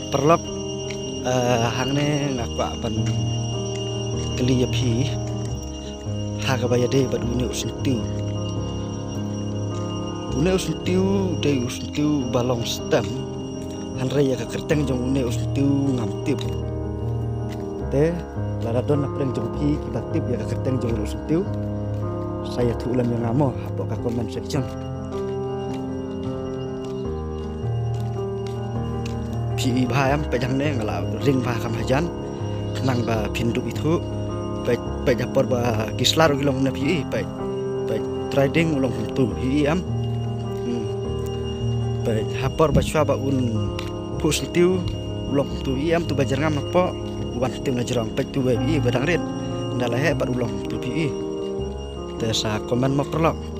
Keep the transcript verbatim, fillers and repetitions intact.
Paralok, eh, hangne nga kwah ban kylli ïa phi ha kaba ïadei bad une u syntiew. Une u syntiew u dei u syntiew ba long stem, hynrei ïa ka kyrteng jong une u syntiew ngam tip. Te lada don na pdeng jong phi kiba tip ïa ka kyrteng jong une u syntiew, sa ïathuh lem ïa nga mo hapoh ka comment section. Phi i bha em, peit hangne nga la ring bha kham hajan khnang ba phin dup ithuh. Peit, peit ha por ba ki sla ruh ki long kumne, phi i, peit, peit, trai ding u long kumtu, phi i em. Hmm. Peit ha por ba shuwa ba un phuh syntiew u long kumtu, phi i em, tu ba jyrngam napoh, u wan syntiew na jrong. Peit tu ba, phi i, ba dang rit. Nda la heh bad u long kumtu, phi i. Te sa comment mo paralok.